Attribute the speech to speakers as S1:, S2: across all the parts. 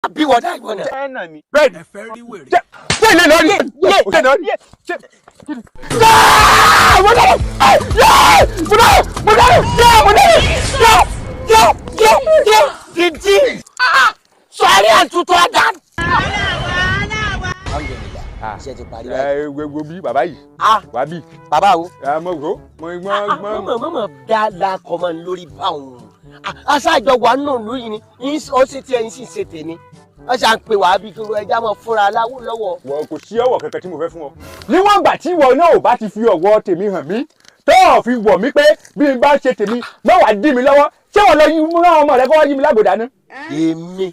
S1: Bí wọ́n dá ìwọ náà.
S2: Ẹ nà mí.
S3: Bẹ́ẹ̀ni.
S4: Ẹ fẹ́ rí wèrè.
S3: Ṣé ilé lórí? Ṣé lórí? Ṣé mo dáná? Mo dáná! Mo dáná! Mo dáná!
S1: Yé yé yé dídí sọrí àtúntò àdá. Iṣẹ́ ti parí báyìí.
S3: Ẹ wo bí bàbá yìí wá bí.
S1: Bàbá wo.
S3: Ẹ mọ wo mo mọ mọ.
S1: Mọ̀mọ́ mọ̀mọ́ dá la kọ́ mọ́ lórí báwọn. Aṣáájọ wà nù lóyún ni ó sì tiẹ̀ ń sì ṣe tèmi. Wọ́n ṣà ń pè wá bí kí ẹja máa fúnra aláwọ̀ lọ́wọ́.
S3: Wọ́n kò sí ọ̀wọ̀ kankan tí mo fẹ́ fún ọ. Níwọ̀n ìgbà tí ìwọ náà ò bá ti fi ọ̀wọ̀ tèmi hàn mí, tó o fi wọ̀ mí pé bí n bá ṣe tèmi má wàá dí mi lọ́wọ́, ṣé wọ́n lọ yí múra ọmọ rẹ kó wá yí mi lágbòdà ná?
S1: Èmi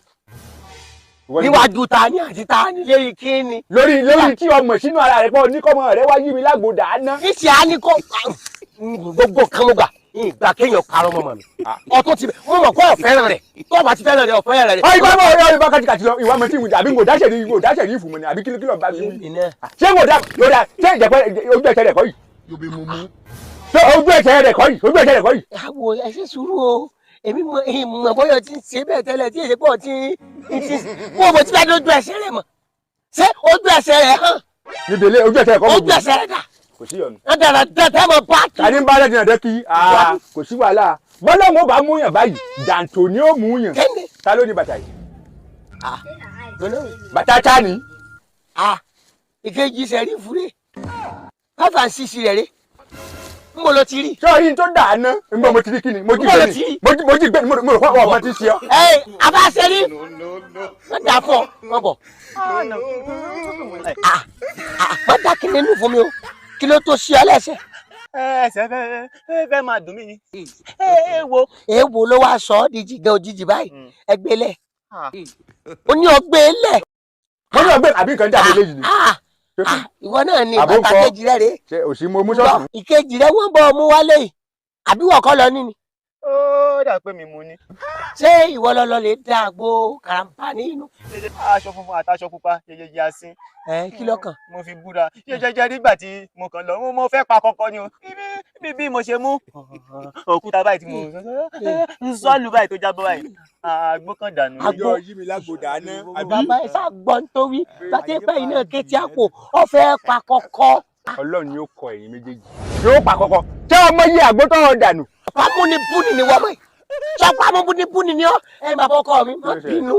S1: níwájú ta ni àti ta ni lérí kí ni?
S3: Lórí tí ọmọ sínú ara rẹ pé oníkọ́mọ rẹ wá yí mi lágbòdà ná.
S1: Níṣẹ́ á ní kó gbogbo kan mo gbà ìgbà kéèyàn parọ́ mọ́ mi. Ọtún ti mo mọ̀ kó ọ̀fẹ́ràn rẹ̀, tó o bá ti fẹ́ràn rẹ̀, ọ̀fẹ́ràn rẹ̀.
S3: Ọ ìgbà mọ̀ ọ̀rẹ́ ìbá kàtìkàtì lọ ìwà mọ̀ tí ìwà àbí ngò dáṣẹ̀ ní ìfùmọ̀ ni àbí kí ló bá mi wí. Ṣé ngò dá lóra ṣé ìjẹ́pẹ́ ojú ẹ̀ṣẹ̀ rẹ̀ kọ́ yìí? Ṣé ojú ẹ̀ṣẹ̀ rẹ̀ kọ́ yìí? Ojú ẹ̀ṣẹ̀ rẹ̀ kọ́ yìí?
S1: Àwọ̀ ẹ ṣe sùúrù o, èmi mọ ìmọ̀ bọ́yọ̀ tí ń ṣe bẹ́ẹ̀ tẹ́lẹ̀ tí èsì pọ̀ tí ń tí mo mọ̀ tí bá lójú ẹsẹ̀ rẹ̀ mọ̀, ṣé ojú ẹsẹ̀ rẹ̀ hàn?
S3: Níbi ilé ojú ẹ̀ṣẹ̀ rẹ̀ kọ́.
S1: Ojú ẹsẹ̀ rẹ̀ dà?
S3: Kò sí ọ̀nà.
S1: Ẹ dára dẹ́tẹ́ mọ̀ bá kí.
S3: Tani ń bá rẹ̀ dínà dẹ́ kí kò sí wàhálà, bọ́lá mo bá mú yàn báyìí, dàǹtò ni ó mú yàn.
S1: Kẹ́ni.
S3: Ta ló ní bàtà yìí? Bàtà ta ni?
S1: Ìkejì sẹ́rí fúre 5 and 6 rẹ̀ rẹ̀ ń bọ̀ lọ ti rí.
S3: Ṣé orí tó dà á ná ń bọ̀ mo ti rí kí ni mo jí gbé ni mo jí gbé ni mo rò fún ọmọ tí ń ṣe ọ́.
S1: Ẹ abáṣẹ́rí wọ́n dà fún ọ, wọ́n bọ̀ wọ́n dà kí nínú fún mi o, kí ló tó ṣe ọ lẹ́sẹ̀?
S2: Ẹsẹ̀ fẹ́ fẹ́ máa dùn mí ni. Ẹ wo.
S1: Èèwò ló wá sọ ọ́ di jìgàn òjijì báyìí? Ẹgbẹ́ lẹ̀, ó ní ọgbẹ́ lẹ̀.
S3: Mo ní ọgbẹ́ àbí nǹkan jáde léyìí ni.
S1: Ìwọ náà ni bàtà kejì rẹ rèé.
S3: Ṣe òsì mo mú ṣọ́ọ̀ṣì.
S1: Ìkejì rẹ wọ́n bọ̀ mú wálé yìí, àbí wọ́n kọ́ lọ ní ni?
S2: Ó dà pé mi mú ni.
S1: Ṣé ìwọ lọlọ lè dá àgbo kàràǹpà ní inú?
S2: Aṣọ funfun àtàṣọ pupa yẹyẹ asín.
S1: Ẹ kí lọ́kàn.
S2: Mo fi búra jẹjẹjẹ nígbà tí mo kàn lọ, mo fẹ́ pa kọ́kọ́ ni o, bí mo ṣe mú òkúta báyìí tí mo sọ́ọ̀lù báyìí tó jábọ́ báyìí, àgbo kan dànù.
S3: Àgbo yí mi lágbo dáná.
S1: Bàbá ẹ sá gbọ́n tó wí bàtẹ́ pẹ́ iná kétí àpò ọ fẹ́ pa kọ́kọ́.
S3: Ọlọ́run yóò kọ ẹ̀yin méjèèjì yóò pa kọ́kọ́. Ṣé ọmọ yìí àgbo tó ń dànù?
S1: Pamúnibúni ni wọ́n mọ̀ yìí, sọ pamúnibúni ni ọ́. Ẹ bàbá ọkọ mi, má bínú,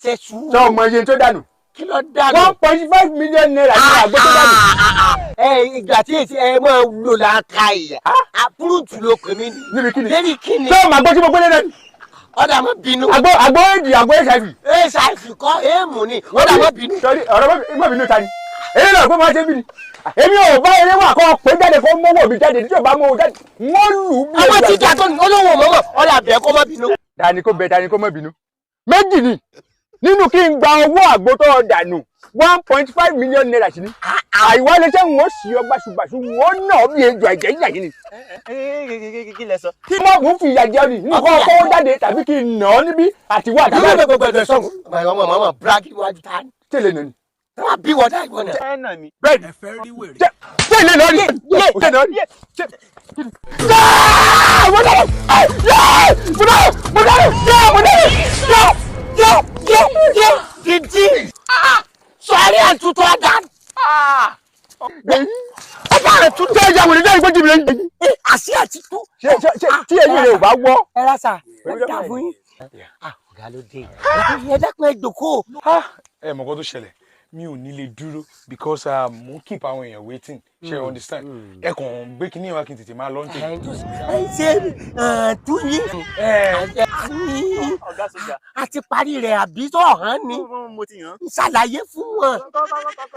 S1: ṣe sùúrù.
S3: Ṣé ọmọ iye tó dànù?
S1: Kí ló dànù?
S3: ₦1.5 million ní àgbo tó dànù.
S1: Ẹ ìgbà tí èsì ẹ máa lò láǹkà yìí, àpúrútù ló pè mí ní.
S3: Níbi kíni?
S1: Lérí kíni?
S3: Ṣé ọmọ àgbo tí mo gbélé náà?
S1: Ọ̀dà, má bínú.
S3: Àgbo éèdì, àgbo HIV.
S1: HIV kọ́, èèmù ni. Ọ̀dà, má bínú.
S3: Sọrí ọ̀rọ̀ má bínú ta ni? Èyí náà pé máa ṣe bí ni èmi ò bá eré wà kọ́ pé jáde kó mọ́wọ́ mi jáde, tí ò bá mọ́wọ́ jáde wọ́n lù ú bí.
S1: Àwọn tíjà tó olówó mọ́mọ́, ọ̀dà bẹ́ẹ̀ kó má bínú.
S3: Tani kó bẹ, tani kó má bínú? Méjì ni nínú kí n gba owó àgbo tó dànù, ₦1.5 million sí ni, àìwá lè ṣe ń wọ́n sí ọ gbàṣùgbàṣù, wọ́n náà bí ejò ẹ̀jẹ̀ yíyà yìí ni.
S2: Kí lẹ sọ?
S3: Kí wọ́n mú fi ìyà jẹ ni nínú kọ́ kó jáde tàbí kí n nà ọ́ níbí àti wá àtàwọn.
S1: Àbúrò gbogbo sọ̀rọ̀ ọmọ màmá bragi wájú ta ni.
S3: Tẹ̀lé nà ni.
S1: Wọ́n bí wọ́n dá ìwọ náà.
S2: Ẹ nà mí.
S3: Bẹ́ẹ̀ni.
S4: Ẹ fẹ́ rí wèrè.
S3: Tẹ̀lé lórí. Tẹ̀lé lórí. Mo dáná! Mo dáná! Mo dáná! Mo dáná!
S1: Yé yé yé dídí sọrí àtúntò àdá. Ọjà àtúntò.
S3: Ṣé ìyá wòlé jẹ́ ìgbójú mi lẹ́yìn?
S1: Àṣì àtúntò.
S3: Ṣé tí eyín rẹ̀ ò bá wọ́?
S1: Ẹ rà sà, ẹ dà fún yín. Ọ̀gá ló dé. Ẹ dákun, ẹ jókòó.
S5: Ẹ mọ̀ nǹkan tó ṣẹlẹ̀, mi ò ní lè dúró because mo ń keep àwọn èèyàn waiting, ṣe you understand? Ẹ kàn gbé kinní wa kí n tètè máa lọ ní tèmi.
S1: Ẹ ṣe túyín.
S2: Ọ̀gá sójà.
S1: A ti parí rẹ̀ àbí tó hàn ni?
S2: Mo ti yàn.
S1: Ṣàlàyé fún wọn.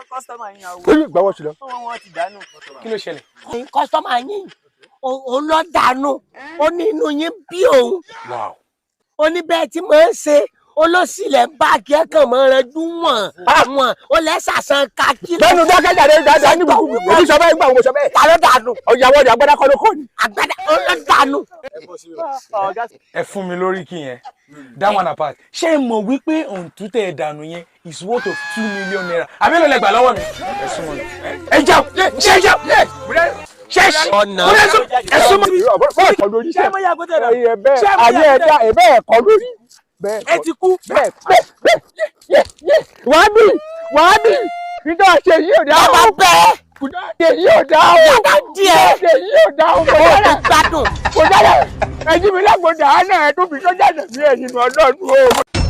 S2: Customer yín àwọ̀.
S3: Ó gbàwọ́ sí lọ.
S2: Wọ́n ti dànù.
S5: Kí ló ṣẹlẹ̀?
S1: Customer yín òun lọ dànù, ó ní inú yín bí òun.
S5: Wow.
S1: Ó ní bẹ́ẹ̀ tí mò ń ṣe olóṣìlẹ̀ bá kẹ́kàn mọ́ ranjú wọ̀n wọ̀n, ó lẹ́sàsán kakí.
S3: Lẹ́nu dákẹ́jáde dáadáa ní gbogbo èmi sọ bẹ́ẹ̀ gbà wọ́n sọ bẹ́ẹ̀.
S1: Ta ló dànù?
S3: Ọ̀yàwó ni agbádá kọ́ ló kọ́ ni.
S1: Agbádá ó ló dànù.
S5: Ẹ fún mi lórí kí yẹn, that one apart, ṣé ẹ mọ̀ wípé òǹtú tẹ̀ ẹ dànù yẹn is worth of ₦2 million? Àbí ló lẹ gbà lọ́wọ́ mi? Ẹ súnmọ́ mi, ẹ jà, ṣe jà, ṣe ṣe
S1: Ọ̀nà.
S5: ẹ súnmọ́ mi.
S3: Bọ́ọ̀ kọ́ lórí.
S2: Ṣé mo yà gbọ́dọ̀ rẹ̀?
S3: Ṣé bẹ́ẹ̀ àní ẹ̀dá ẹ̀ bẹ́ẹ̀ kọ́ lórí. Bẹ́ẹ̀.
S5: Ẹ ti kú.
S3: Bẹ́ẹ̀ bẹ́ẹ̀ bẹ́ẹ̀. Yé yé, wàá bì, wàá bì, nítorí ṣe yí ò dá o.
S1: Bàbá bẹ́ẹ̀.
S3: Ṣe yí ò dá o.
S1: Bàbá díẹ̀.
S3: Ṣe yí ò dá o. Kò
S1: Ó
S3: dára.
S1: ti gbádùn.
S3: Kò dára. Ẹjí mi lágbódà á náà ẹ tó fi sọ́jà nàbí ẹ̀yìn ọlọ́run o.